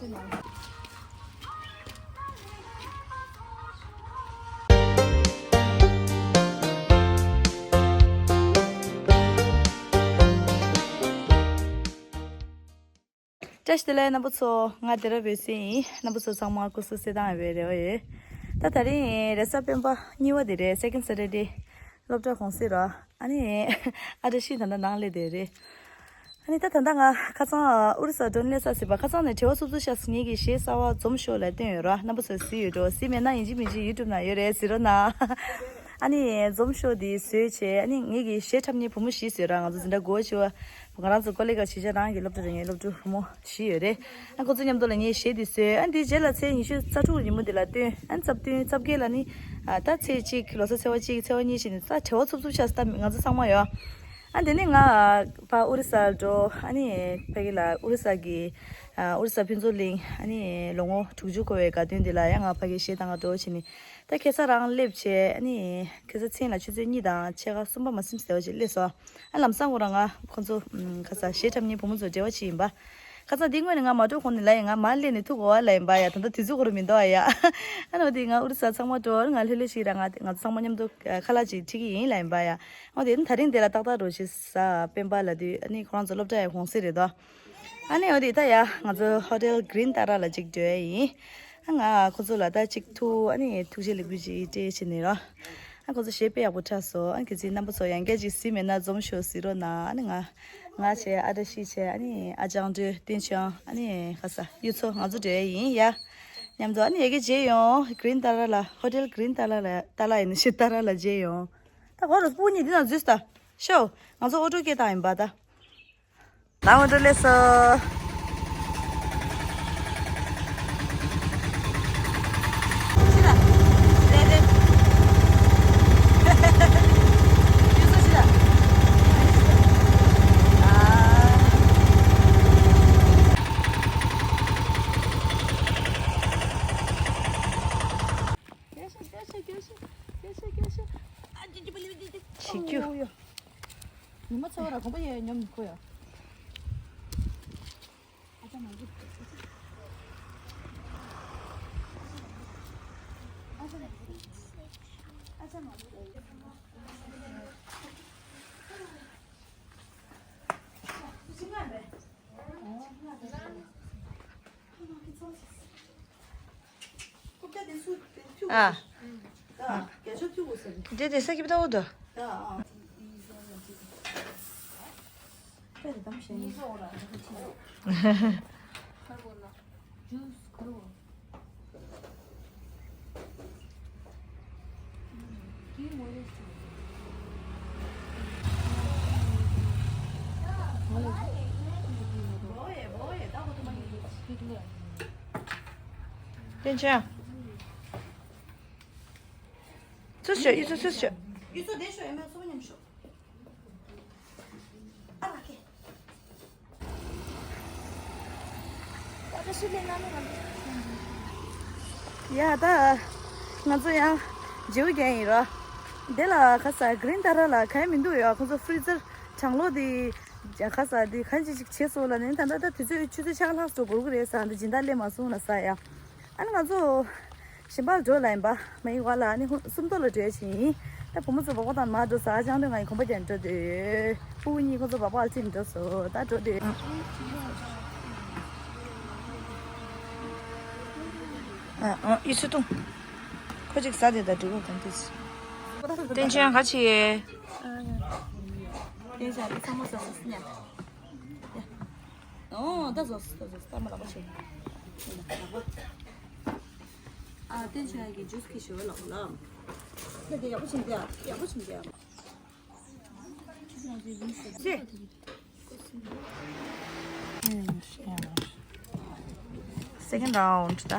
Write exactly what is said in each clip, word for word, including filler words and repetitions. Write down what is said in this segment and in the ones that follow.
བཀྲ་ཤིས་བདེ་ལེགས་རྣམ་པ་ཚོ། ང་སྡེ་ར་བོད་སྲིད་ཡིན། རྣམ་པ་ཚོ་ཚང་མ་སྐུ་གཟུགས་གསལ་ཐང་ཡོད་པའི་རེ་བ་ཡོད། ད་དེ་རིང་རེས་གཟའ་སྤེན་པ་གཉིས་པ་དེ་རེད། Second Saturday། སློབ་གྲྭ་གུང་སེང་ར། ཨ་ནི་ཨ་བཀྲ་ཤིས་ད་ལྟ་ནང་སླེབས་བསྡད་རེད། ཨ་ནི་ད་ད་ལྟ་ང་ཁ་སང་ཨུ་རི་ས་འགྲོ་ནས་སླེབས་ཚར་ཟིན་པ། ཁ་སང་ནས་བྲེལ་བ་འཚུབ་འཚུབ་ཤར་སོང་། ངེད་ཀྱི་གཞས་གསར་པ་འཛོམས་ཤོག་ལབ་བཏོན་ཡོད་ར། རྣམ་པ་ཚོས་གཟིགས་ཡོད་འགྲོ། གཟིགས་མེད་ན་ཡིན་གཅིག་མིན་གཅིག་ཡུ་ཊུབ་ནང་ཡོད་རེད། གཟིགས་རོགས་གནང་། ཨ་ནི་འཛོམས་ཤོག་འདི་བཟོས་བྱས། ཨ་ནི་ངེད་ཀྱི་གཞས་འཁྲབ་མཁན་བུ་མོ་བཞི་བཟོས་ར། ང་ཚོ་འཛིན་གྲྭ་དགུ་པ་བཅུ་པ། ང་རང་ཚོ་ཀོ་ལེ་ག་བྱེད་བྱ་རང་གི་སློབ་གྲྭ་རེད། ངའི་སློབ་ཕྲུག་བུ་མོ་བཞི་ཡོད་རེད། ཨ་ཁོ་ཚོ་མཉམ་དུ་ལ་ངས་གཞས་འདི་བཟོས། ཨ་འདི་རྗེས་ལ་ཚེས་ཉི་ཤུ་རྩ་དྲུག་ཉིན་མོ་འདི་ལ་སྟོན། ཨ་རྩ་བདུན་རྩ་བརྒྱད་ལ་ནི། ཨ་ད་ཚེས་གཅིག་ལོ་གསར་ཚེས་པ་གཅིག་ཚེས་པ་གཉིས་བྱས་ནས་ད་བྲེལ་བ་འཚུབ་འཚུབ་ཤར་སོང་ད་ང་ཚོ་ཚང་མ་ཡོད། ཨ་དེ་ནས་ང་ཕར་ཨུ་རི་ས་འགྲོ། ཨ་ནི་ཕ་གི་ལ་ཨུ་རི་ས་གི་ཨ་ཨུ་རི་ས་ཕུན་ཚོགས་གླིང་། ཨ་ནི་ལོ་ངོ་དྲུག་ཅུ་འཁོར་བའི་དགའ་སྟོན་འདི་ལ་ཡང་ང་ཕ་གི་གཞས་གཏོང་ག་འགྲོ་བྱས་ནས། ད་ཁ་སང་རང་སླེབས་བྱས། ཨ་ནི་ཁ་སང་མཚན་ལ་ཆུ་ཚོད་གཉིས་དང་ཕྱེད་ཀ་གསུམ་པ་མ་ཟིན་ཟེར་བ་ཞིག་སླེབས་སོང་། ཨ་ལམ་སང་ཁོ་རང་ང་ཁོ་ཚོ་ཁ་སང་གཞས་འཁྲབ་མཁན་བུ་མོ་ཚོ་འབྲེལ་བ་བྱས་ཡིན་པ། ཁ་སང་འདི་སྔོན་ནས་ང་མ་འགྲོ་གོང་ནས་ལབ་ཡིན། ང་མར་སླེབས་ནས་ཐུག་གོ་བ་ལབ་ཡིན་པ་ཡ། ད་ལྟ་དུས་ཚོད་ཁོ་རང་མི་འདུག་ཨ་ཡ། ཨ་ནི་འོ་དེ་ང་ཨུ་རི་ས་ཚང་མ་འགྲོ། ང་ལྷོད་ལྷོད་ཞིག་ར། ང་ང་ཚོ་ཚང་མ་མཉམ་དུ་ཁ་ལག་ཅིག་འཁྲིད་ཀྱི་ཡིན་ལབ་ཡིན་པ་ཡ། འོ་དེ་ད་རིང་དེ་ལ་ཏག་ཏག་འགྲོ་ཞིག་གཟའ་སྤེན་པ་ལབ་དུས། ཨ་ནི་ཁོ་རང་ཚོ་སློབ་གྲྭ་ཡ་གུང་སེང་རེད་དོ། ཨ་ནི་འོ་དེ་ད་ཡ་ང་ཚོ་ཧོ་ཊེལ་གྷི་རིན་ཏཱ་ར་ལ་ཅིག་འགྲོ་ཡ་ཡིན། ཨ་ང་ཁོ་ཚོ་ལ་ད་ཅིག་ཐུག་ཨ་ནི་ཐུགས་རྗེ་ལེགས་འབུལ་ཅིག་སྤྲད་བྱས་ནས་རོ། ཨ་ཁོ་ཚོ་གཞས་དཔེ་ཡག་པོ་འཁྲབ་སོང་། ཨ་གལ་སྲིད་རྣམ་པ་ཚོ་ཡང་བསྐྱར་ཅིག་གཟིགས་མེད་ན་འཛོམས་ཤོག་གཟིགས་རོགས་གནང་། ཨ་ནི་ང་ང་བྱས། ཨ་བཀྲ་ཤིས་བྱས། ཨ་ནི་ཨ་ཅང་སྒྲོལ། བསྟན་ཆོས། ཨ་ནི་ཁ་སང་གཡུ་མཚོ། ང་ཚོ་འགྲོ་ཡ་ཡིན་ཡ། མཉམ་དུ་ཨ་ནི་ཡ་གི་མཇལ་ཡོང་། གྷི་རིན་ཏཱ་ར་ལ། ཧོ་ཊེལ་གྷི་རིན་ཏཱ་ར་ལ། ཏཱ་ལ་ཡིན་ན་ཤི་ཏཱ་ར་ལ་མཇལ་ཡོང་། ད་ཁོ་རང་སྤུན་གཉིས་འདི་ན་འཛུལ་སྟ། ཤོག་ང་ཚོ་ཨོ་ཊོ་སྐད་བཏང་ཡིན་པ་ད། ད་ཨོ་ཊོ་སླེབས་སོང་། ཆེ་རྒྱུ། ཉི་མ་ཚ་བ་ར་གོམ་པ་ཡས་ཉོམ་ཁོ་ཡ། ཨ། འདི་དེ་ས་ཀི་པི་ཏ་འོ་དོ། བསྟན་ཆོས། ཚུར་ཤོག་གཡུ་མཚོ་ཚུར་ཤོག་གཡུ་མཚོ་འདིར་ཤོག་ཨེ་མའི་སོ་པ་མཉམ་ཤོག་ཡ་ད། ང་ཚོ་ཡང་བརྗེ་པོ་རྒྱག་ཡིན་ར། དེ་ལ་ཁ་ས་གྷི་རིན་ཏཱ་ར་ལ་ག་ཡེ་མི་འདུག་ཡ། ཁོ་ཚོ་ཕི་རི་ཛར་གྲང་གློག་དེ་ཁ་ས་དེ་ག་ཅི་ཅིག་བྱས་སོང་ལ་ནི། ད་ད་ད་དུས་ཚོད་ཆུ་ཚོད་ཕྱེད་ཀ་ལྷག་སོང་འགོར་གི་རེད་ཟེར། འདི་སྦྱིན་བདག་སླེབས་མ་སོང་ལ་ཟེར་ཡ། ཨ་ནི་ང་ཚོ་གཞན་པར་འགྲོ་ལ་ཡིན་པ། མ་ཡིན་པ་ལ་ཨ་ནི་སུམ་མདོ་ལ་འགྲོ་ཡ་ཅིག་ཡིན། ད་བུ་མོ་ཚོ་སྦག་སྦག་བཏང་མར་འགྲོ་ས། ཨ་ཅང་དུ་ང་ཡི་གོམ་པ་རྒྱག་འགྲོ་འདོད། ཕྲུ་གུ་གཉིས་ཁོ་ཚོ་སྦག་སྦག་ལ་ཁྲིད་འགྲོ་སོང་། ད་འགྲོ་འདོད། ཨ་ཨ་ཨི་སུ་ཏུང་། ཁོ་ཅིག་ཟ་དེ་ད་འགྲིག་གོ་གང་དུས། བསྟན་ཆོས་ག་ཅི་ཡེ། བསྟན་ཆོས་ཨི་ཚང་མ་ཟ་ཟ་སི་ཉ། ཨོ་ད་ཟོ་ཟོ་ཟོ་ད་མ་ལག་པ་ཆེ། ཨ་བསྟན་ཆོས་ཀྱི་ཇུས་ཁི་ཤོ་ལོ་ལ། ད་དེ་ཡག་པོ་ཕྱིན་ཏེ་ཡག་པོ་ཕྱིན་ཏེ། Second round ད།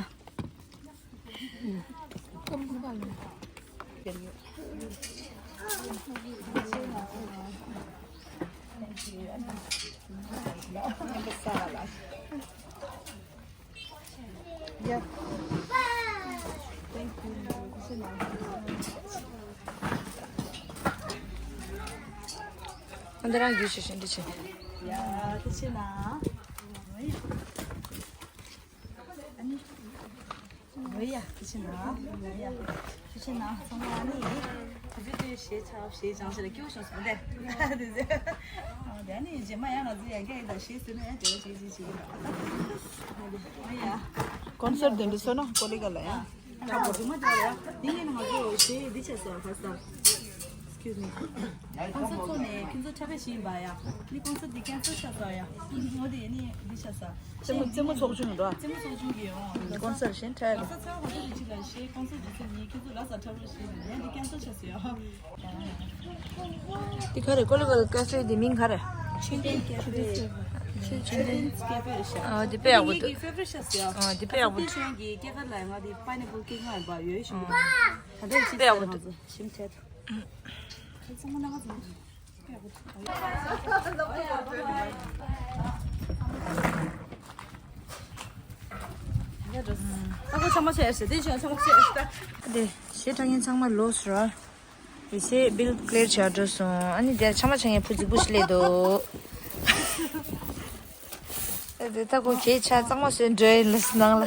འདི་རང་རྒྱུས་ཤིག་ཤིག་འདི་ཆེ། ཡ་དེ་ཆེ་ན། ཡ། ཐུགས་རྗེ་གནང་། ཡ། ཐུགས་རྗེ་གནང་། ཚང་མ་ནི། ཁོ་ཚོས་དེ་གཞས་ཆགས་གཞས་སྦྱང་བྱས་ལ་སྐྱིད་པོ་བྱུང་སོང་སྟེ། དེ་ཚོ། ཨ། དེ་ནི་རྗེས་མ་ཡང་ང་ཚོ་ཡང་བསྐྱར་ཡིན་ད་གཞས་ཟེར་ན་ཡང་དེ་བ་གཞས་གཞས་གཞས་ཡིན་ད། ཨ་ཡ། ཀོན་སར་དེ་འདྲ་སོང་ན་ཀོ་ལི་ག་ལ་ཡ། ཨ། ཨ། རྗེས་མ་དེ་ལ་ཡ། དེ་ཡིན་ན་ང་ཚོ་གཞས་འདི་བྱས་སོང་ཁ་སང་། Excuse me. ཀོན་སར་ཚོགས་ནས་ཁྱོད་ཚོ་འཁྲབ་པ་ཞིག་ཡིན་པ་ཡ། ནི་ཀོན་སར་འདི་ཀན་སལ་ཆགས་སོང་ཡ། འོ་དེ་ནི་འདི་ཆགས་སོང་། རྩེད་མོ་རྩེད་མོ་ཚོགས་ཆུང་རེད། རྩེད་མོ་ཚོགས་ཆུང་གི་ཡོང་། ཀོན་སར་གཞན་འཁྲབ་ཡ། ལ་ས་ཚ་བ་ཚ་རེ་ཅིག་ལ་ཤེས། ཀོན་སར་འདི་ཚོ་ནི་ཁྱོད་ཚོ་ལ་ས་འཁྲབ་རོགས་ཞེས་ནས་འདི་ཀན་སལ་ཆགས་སོང་ཡ། འདི་ག་རེ། ཀོ་ལི་ཝལ་ཀ་ཧྥེ་འདི་མིང་ག་རེ། ཆོས་ལྡན་ཀ་ཧྥེ། ཆོས་ལྡན་ཀ་ཧྥེ་རེད་ཤག་ཨ། འདི་དཔེ་ཡག་པོ་འདུག་ངའི་ཕེ་ཝ་རེ་ཤག་ཟེར། ཨ། འདི་དཔེ་ཡག་པོ་འདུག་ཁྱོད་ཀྱི་སྐྱེས་སྐར་ལ་ང་འདི་པའི་ནེ་པལ་ཀེག་ང་ཡིན་པ་ཡོད་ཞུ། ཨ། ད་ལྟ་ཅི་དཔེ་ཡག་པོ་འདུག་ཞིམ་ཐལ། ཚང་མ་ནང་ཚང་མ་དཔེ་ཡག་པོ་འདུག་ཨ། ཁོ་ཚང་མ་ཆ་ཡ་ཤི། དེ་ཆ་ཚང་མ་ཆ་ཡ་ཤི་ད། དེ་གཞས་འཁྲབ་མཁན་ཚང་མ་ལོས་ར། ཡེ་ཤེས་བིལ་ཀླེར་བྱ་འགྲོ་སོང་། ཨ་ནི་དེར་ཆ་མ་ཆ་ངའི་བུ་རྫིག་པོ་ཞིག་སླེབས་འདུག་ཨ། དེ་ད་ཁོ་གས་ཆ་གཙང་མ་བཟོས་འགྲོ་ཡིན་ལ་ནང་ལ།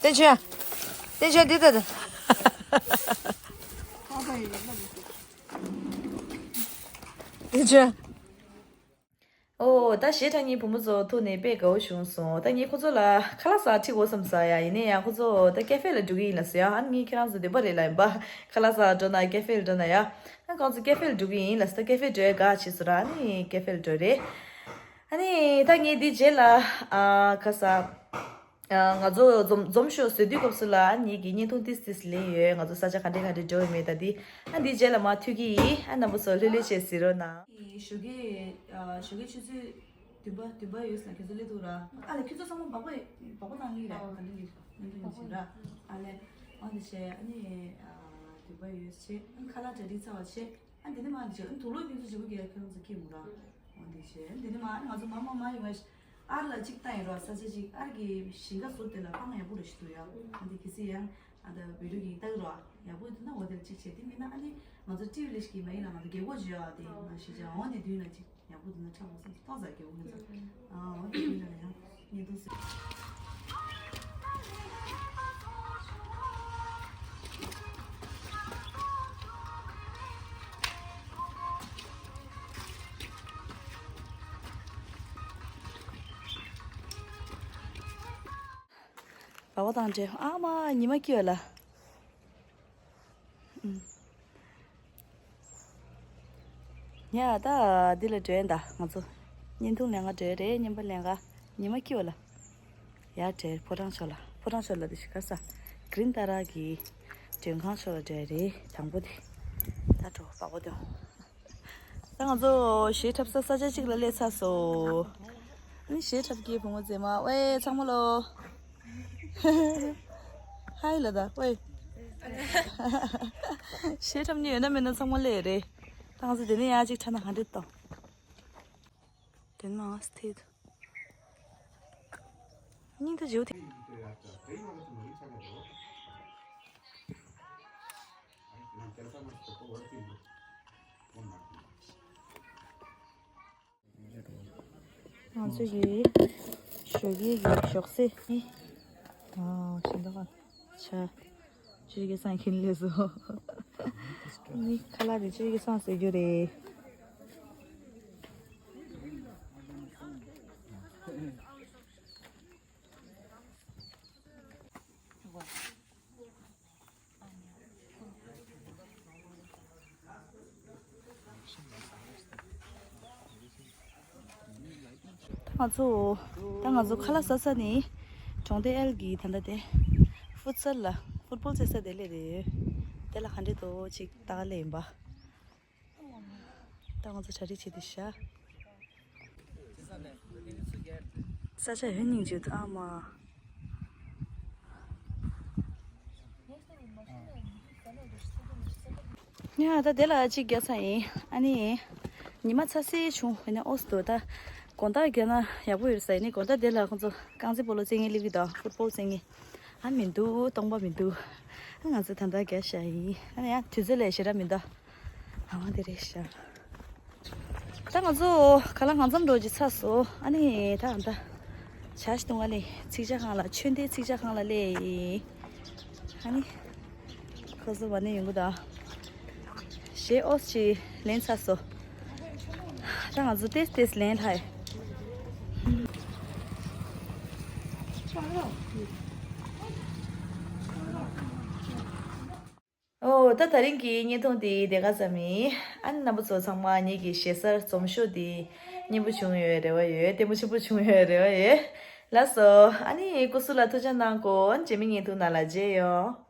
བསྟན་ཆོས། བསྟན་ཆོས་འདི་ལྟ་ད། བསྟན་ཆོས། ཨོ། ད་གཞས་འཁྲབ་མཁན་བུ་མོ་ཚོ་ཐུག་ནས་དཔེ་དགའ་བོ་བྱུང་སོང་། ད་ངས་ཁོ་ཚོ་ལ་ཁ་ལག་ཟ་ཁྲིད་དགོས་བསམ་ས་ཡ། ཡིན་ནའི་ཡང་ཁོ་ཚོ་ད་ཀེ་ཧྥེ་ལ་འགྲོ་གི་ཡིན་ལབ་སོང་ཡ། ཨ་ནི་ངས་ཁྱེད་རང་ཚོ་འདོད་པ་རེད་ལབ་ཡིན་པ། ཁ་ལག་ཟ་འགྲོ་ན་ཀེ་ཧྥེ་ལ་འགྲོ་ན་ཡ། ཨ། ཁོང་ཚོ་ཀེ་ཧྥེ་ལ་འགྲོ་གི་ཡིན་ལབ་སོང་། ད་ཀེ་ཧྥེ་འགྲོ་ཡ་དགའ་བྱས་སོང་ར། ཨ་ནི་ཀེ་ཧྥེ་ལ་འགྲོ་རེད། ཨ་ནི་ད་ངས་འདི་རྗེས་ལ། ཨ། ཁ་ས། ཨ། ང་ཚོ་འཛོམས་འཛོམས་ཤོག་ཟེར་དུས་སྐབས་སུ་ལ་ངེད་ཀྱིས་བརྙན་ཐུང་ཏིས་ཏིས་ལེན་ཡོད། ང་ཚོ་ས་ཆ་ག་འདྲས་ག་འདྲས་འགྲོ་ཡོད་མེད་ད་འདི། ཨ། འདིའི་རྗེས་ལ་མར་མཐུད་ཀྱི་ཡིན། ཨ། རྣམ་པ་ཚོ་ལྷོད་ལྷོད་བྱས་གཟིགས་རོགས་གནང་། ཞོགས་ཀས། ཨ། ཞོགས་ཀས་ཆུ་ཚོད་བདུན་པ་བདུན་པ་ཡོལ་ཙམ་ལ་ཁྱོད་ཚོ་སླེབས་འདུག་ར། ཨ་ལས། ཁྱོད་ཚོ་ཚང་མ་སྦག་སྦག་སྦག་སྦག་བཏང་གི་རེད། ཨ། ག་འདྲས་རེད། ཨ་ལས། ཨ་འདི་བྱས། ཨ་ནི། ཨ། བདུན་པ་ཡོལ་བྱས། ཨ། ཁ་ལག་གྲ་སྒྲིག་ཚར་བ་བྱས། ཨ། འདི་ནས་མར་འདི་བྱས། ཨ། དུག་ལོག་ཁྱོད་ཚོ་བྱེད་དགོས་ཀྱི་ར། ཁྱོད་རང་ཚོ་སྐྱེས་མོ་ར། འོ་འདི་བྱས། འདི་ནས་མར་ང་ཚོ་མར་མར་མར་ཡོང་བ། ཨར་ལ་གཅིག་བཏང་ཡིན་རོགས། ས་ཆ་གཅིག་ཨར་གྱི་ཞིང་ཁ་ཟུར་དེ་ལ་སྤང་ཡག་པོ་རེ་ཞིག་འདུག་ཡ། འོ་འདི་གལ་སྲིད་ཡང་ཨ་ད་བི་ཌིའོ་གི་ལྟ་གི་རོགས། ཡག་པོ་འདུག་ན་འོ་དེར་གཅིག་བྱས། དེ་མིན་ན་ཨ་ནི་ང་ཚོ་ཊི་ཝི་ལས་ཀྱི་མ་ཡིན་ལ། ང་ཚོ་རྒྱལ་སྒོ་བརྗོད་ཡག་དེ་ང་ཞིག་བྱ། འོ་འདི་མདུན་ལ་གཅིག་ཡག་པོ་འདུག་ན་འཁྲབ་དགོས་བསམ། ཏོག་ཙམ་རྒྱལ་སྒོ་ང་ཚོ། ཨ། འོ་འདི་མདུན་ལ་ཡང་བརྙན་ཐུང་བཟོས། སྦག་སྦག་བཏང་འདྲ། ཨ་མ། ཉི་མ་སྐྱིད་པ་ལ། ཨུམ། ཡ། ད་འདི་ལ་འགྲོ་ཡིན་ད་ང་ཚོ། བརྙན་ཐུང་ལེན་ག་འགྲོ་ཡ་རེད། བརྙན་པར་ལེན་ག། ཉི་མ་སྐྱིད་པ་ལ། ཡར་འགྲོ། ཕོ་བྲང་ཕྱོགས་ལ། ཕོ་བྲང་ཕྱོགས་ལ་དེ་ཤི་ཁ་ས། གྷི་རིན་ཏཱ་ར་གི་མགྲོན་ཁང་ཕྱོགས་ལ་འགྲོ་ཡ་རེད། དང་པོ་དེ། ད་འགྲོ། སྦག་སྦག་འདོན། ད་ང་ཚོ་གཞས་འཁྲབ་ས་ས་ཆ་གཅིག་ལ་སླེབས་ཚར་སོང་། ཨ་ནི་གཞས་འཁྲབ་མཁན་བུ་མོ་མཛེས་མ། ཝེ། ཚང་མ་ལོ། ཧའི་ལ་ད། ཝེ། གཞས་འཁྲབ་མཁན་ཡོད་ན་མེད་ན་ཚང་མ་སླེབས་རེད། ད་ང་ཚོ་དེ་ནས་ཡར་གཅིག་འཁྲབ་ན་ག་འདྲ་འདུག་དེ་ནས་མར་སླེབས། སྙིང་ཐག་ཇེ་པོ་དེ། ང་ཚོ་གི་ཞོགས་ཀའི་གི་ཞོགས་ཟས་ནི། ཨ། ཞིམ་མདོག་ཁ་ཤས། ཅི་གི་སང་ཁྱིན་ལས་སོ། ནི་ཁ་ལག་དེ་ཅི་གི་སང་ཟེར་རྒྱུ་རེད། ད་ང་ཚོ། ད་ང་ཚོ་ཁ་ལག་ཟ་ས་ནི། གྲོང་སྡེ་ཨེལ་གྱི་ད་ལྟ་དེ། ཧྥུཊ་སལ་ལ། ཧྥུཊ་བོལ་རྩེད་ས་དེ་སླེབས་རེད། དེ་ལ་ག་འདྲས་འདུག་ཅིག་ལྟ་ག་སླེབས་ཡིན་པ། ད་ང་ཚོ་གྲ་སྒྲིག་བྱེད་དུས་ཤག་ས་ཆ་ཡོད་སྙིང་རྗེ་འདུག་ཨ་མ། ཡ། ད་དེ་ལ་གཅིག་རྒྱག་ས་ཡིན། ཨ་ནི། ཉི་མ་ཚ་སེ་བྱུང་། ཡིན་ན་ཨོ་སི་འདུག་ད་དགོང་དག་རྒྱག་ན་ཡག་པོ་ཡོད་ས་ཡིན། ནི་དགོང་དག་དེ་ལ་ཁོང་ཚོ་རྐང་རྩེད་སྤོ་ལོ་རྩེ་མཁན་སླེབས་ཀྱི་འདུག་ཧྥུཊ་བོལ་རྩེ་མཁན། ཨ། མི་འདུག་སྟོང་པ་མི་འདུག་ཨ། ང་ཚོ་ད་ལྟ་རྒྱག་བཞག་ཡིན། ཨ་ནི་ཡང་དུས་ཚོད་ལས་ཞེ་དྲག་མི་འདུག་ཨ། འོ་དེ་རེད་ཤག་ད་ང་ཚོ་ཁ་ལག་གང་འཚམ་འགྲོ་རྒྱུ་ཚར་སོང་། ཨ་ནི་ད་ད། ཇ་ཞིག་འཐུང་ག་སླེབས། ཚིག་ཇ་ཁང་ལ། ཆོས་སྡེའི་ཚིག་ཇ་ཁང་ལ་སླེབས། ཨ་ནི་ཁོ་ཚོ་བ་ནས་ཡོང་གི་འདུག། གཞས་ཨོ་ཅིག་ལེན་ཚར་སོང་། ད་ང་ཚོ་ཏེས་ཏེས་ལེན་ལྷ། ཨོ། ད་དེ་རིང་གི་བརྙན་ཐུང་འདི་དེ་ག་ཙམ་ཡིན། ཨ་ནི་རྣམ་པ་ཚོ་ཚང་མ་ངེད་ཀྱི་གཞས་གསར་འཛོམས་ཤོག་འདི་སྙན་པོ་བྱུང་ཡོད་རེ་བ་ཡོད། བརྟན་པོ་ཆེན་པོ་བྱུང་ཡོད་རེ་བ་ཡོད། ལགས་སོ། ཨ་ནི་སྐུ་གཟུགས་ལ་ཐུགས་ཅག་གནང་གོ། ཨ་ནི་རྗེས་མའི་བརྙན་ཐུང་ནང་ལ་མཇལ་ཡོང་།